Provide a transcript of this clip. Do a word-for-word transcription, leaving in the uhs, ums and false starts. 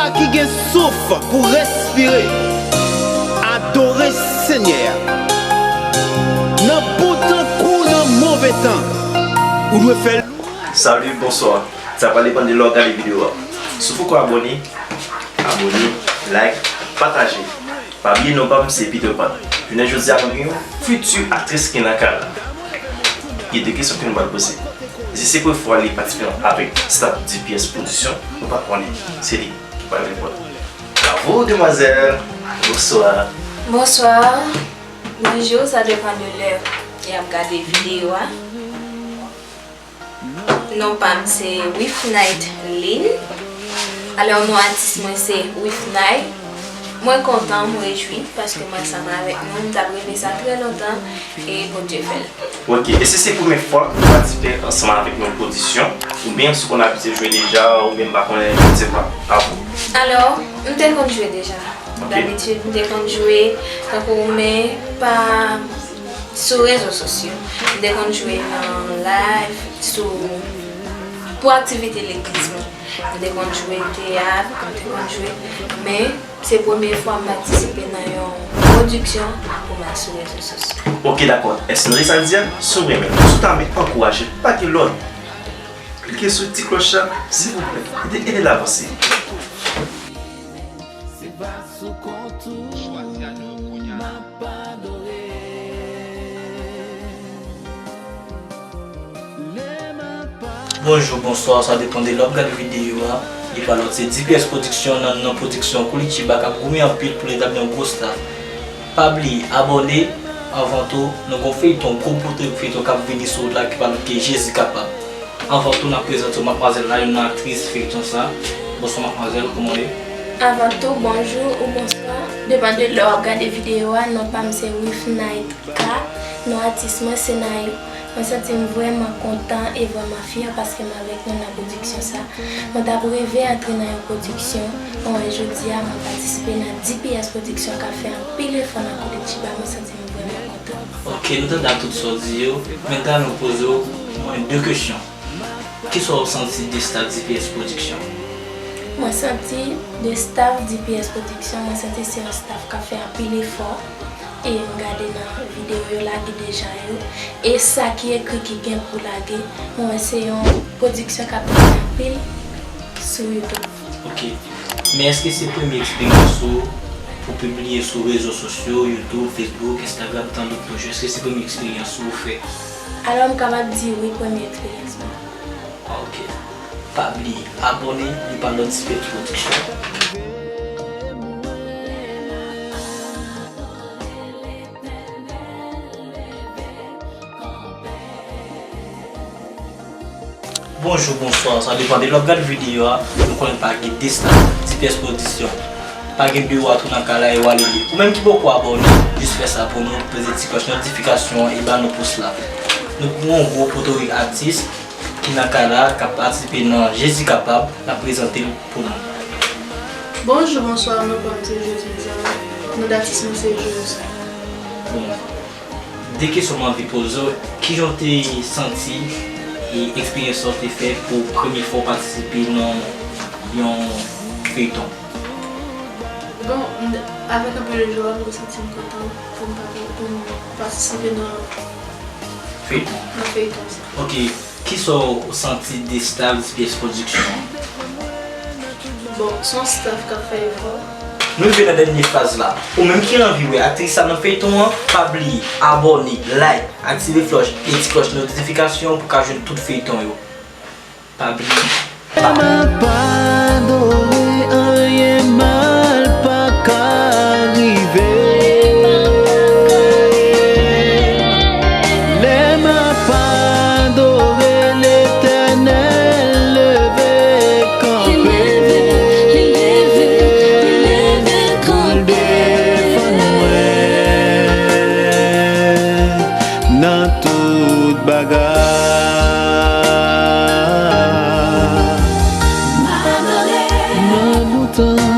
Ki gen souf pou respire, adore Senyè a. Nan bon tan kou nan move tan, ou dwe fè l. Salut, bonsoir. Sa va depann de lè w gade videyo a. Si w poko abòne, abòne, like, pataje. Pa bliye non pa m se Peter Pan. Jounen jodi a nou gen yon fiti aktris ki nan kay la. Gen de kesyon ke nou pral poze. Si se premye fwa li patisipe avèk staff D P S Production, nou pa konnen. Se li ki pral reponn. Bravo, demwazèl! Bonswa! Bonswa! Bonjou, sa depann de lè y ap gade videyo a. Non pa m se Wifnight Lynn. Alò, non atis mwen se Wifnight. Mwen kontan, mwen rejwi, paske mwen ansanm avèk nou, m t ap reve sa trè lontan, e Bondye fè l. Ok, e si se premye fwa ou patisipe ansanm avèk yon pwodiksyon, oubyen si w konn abitye jwe deja, oubyen m pa konnen, je ne sais pas, à vous. Alò, m te konn jwe deja. Ok. Dabitid, m te konn jwe, tankou, men pa sou rezo sosyo. M te konn jwe nan live, sou, pou aktivite legliz mwen. M te konn jwe teyat, m te konn jwe, men se premye fwa m patisipe nan yon pwodiksyon pou m al sou rezo sosyo. Ok, dakò. Èske nou te sa di a? Si w renmen, si w ta renmen ankouraje l, pa gen lòt. Klike sou ti klòch la, silvouplè. Ede, ede l avanse. Se pa sou kont ou m ap adore. Bonjou, bonswa, sa depann de lè w ap gade videyo a. Li pa lòt, se D P S Production, nan, nan pwodiksyon Koulitiba k ap goumen anpil pou l etabli yon gwo staff. Pa bliye abòne. Anvan tou, nou gon feyton, gwo pote feyton k ap vini sou wout la ki pa lòt ke Jezi Kapab. Anvan tou, n ap prezante w madmwazèl la, youn nan aktris feyton sa. Bonswa madmwazèl, kòman w ye? Avan tou, bonjou ou bonswa. Depann de lè w ap gade videyo a, non pa m se Wifnight K, non atis mwen se Nayou. Mwen santi m vrèman kontan e vrèman fyè paske m avèk nou nan pwodiksyon sa. Mwen t ap reve antre nan yon pwodiksyon, mwen wè jodi a mwen patisipe nan D P S Production k ap fè anpil efò nan Koulitiba, mwen santi m vrèman kontan. Ok, nou tande ak tout sa w di yo, men ta nou poze w mwen de kesyon. Kisa w santi de staff D P S Production? Mwen santi de staff D P S Production, mwen santi se yon staff k ap fè anpil efò. E m gade nan videyo yo lage deja yo. E sa ki ekri ki gen pou lage, mwen wè se yon pwodiksyon k ap vini anpil sou YouTube. Ok. Men èske se premye eksperyans ou pou pibliye sou rezo sosyo, YouTube, Facebook, Instagram, tan dòt pwojè? Èske se premye eksperyans ou fè? Alò, m kapab di wi, premye eksperyans mwen. Ok. Pa bliye abòne, li pa lòt, se Petty Production. Bonjou, bonswa, sa depann de lè w ap gade videyo a, nou konnen pa gen de staff, D P S Production. Pa gen biwo a tou nan kay la e w ale li. Ou menm ki poko abòne, jis fè sa pou nou, peze ti klòch notifikasyon an e ba nou pous la. Nou gen yon gwo potorik atis ki nan kay la, k ap patisipe nan Jezi Kapab, n ap prezante l pou nou. Bonjou, bonswa, non pa m se José Jean, non datis mwen se José. Bon, de kesyon m anvi poze w, kijan w te santi e eksperyans sa w te fè pou premye fwa w patisipe nan yon feyton? Bon, m, avèk anpil jwa, m te santi m kontan pou m pa, pou m patisipe nan, feyton, nan feyton sa. Ok, kisa w santi de staff D P S Production? Bon, se yon staff k ap fè efò. Nou rive nan dènye faz la. Ou menm ki anvi wè aktris sa nan feyton an, pa bliye abòne, like, aktive flòch e ti klòch notifikasyon pou w ka jwenn tout feyton yo. Pa bliye. Lè m ap adore, anyen mal pa ka rive. Lè m ap adore Letènèl, leve kanpe pou l defann mwen nan tout bagay. Nan bon tan,